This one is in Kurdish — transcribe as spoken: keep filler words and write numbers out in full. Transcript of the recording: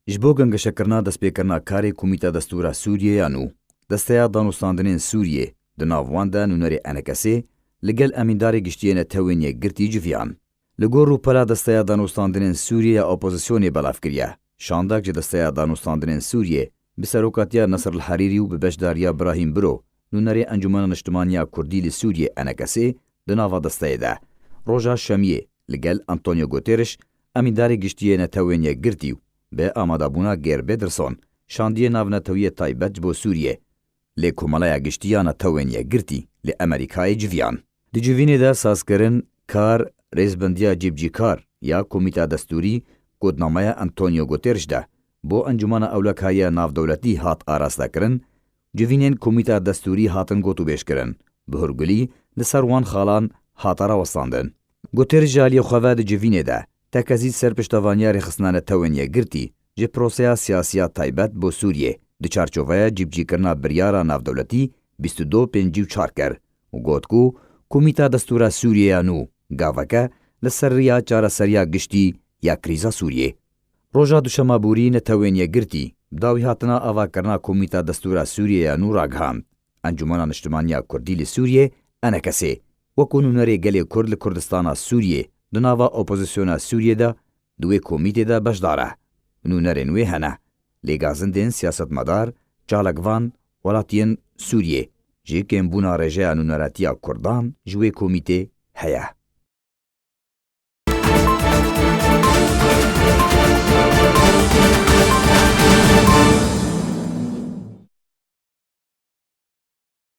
Ji bo gengeşekirina destpêkirina karê Komîta Destûra Sûriyê ya nû, Desteya Danûstandinên Sûriyê, di nav wan de nûnerê Enekesê, li gel Emîndarê Giştî yê Netewên Yekgirtî civiyan. Li gor rûpela Desteya Danûstandinên Sûriyê ya Opozisyonê belav kiriye, şandek ji Desteya Danûstandinên Sûriyê bi serokatiya Nesir El Herîrî û bi beşdariya Birahîm Biro, nûnerê Encûmena Niştimanî ya Kurdî li Sûriyê, Enekesê, di nava desteyê de, roja Şemiyê li gel Antonio Guterres, Emîndarê Giştî yê Netewên Yekgirtî û bi amadebûna Geir Pedersen, şandiyê navnetewiyê taybet ji bo Sûriyê, lê Komeleya Giştî ya Netewên Yekgirtî li Amerîkayê civiyan. Di civînê de sazkirin kar rêzbendiya cîbicîkar ya Komîta Destûrî, cotnameya Antonio Guterres de bo Encûmena Ewlekayî ya Navdewletî hat arastekirin, civînên Komîta Destûrî hatin gotûbêjkirin, bi hurgulî li ser wan xalan hate rawestandin. Guterres ji aliyê xwe ve di civînê de tekezî ser piştevaniya Rêxistina Netewên Yekgirtî ji proseya siyasî ya taybet bo Sûriyê di çarçoveya cîbicîkirina biryara navdewletî bîst û du pêncî û çar kir û got ku Komîta Destûra Sûriyê ya nû gaveke li ser riya çareseriya giştî ya krîza Sûriyê. Roja Duşema borî Netewên Yekgirtî bi dawî hatina avakirina Komîta Destûra Sûriyê ya nû ragihand. Encûmena Niştimanî ya Kurdî li Sûriyê, Enekesê, wekû nûnerê gelê Kurd li Kurdistana Sûriyê, di nava opozisyona Sûriyê de di wê komîtê de beşdar e. Nûnerên wê hene, lê gazindên siyasetmedar, çalakvan, welatiyên Sûriyê jî kêmbûna rêjeya nûneratiya Kurdan ji wê komîtê heye.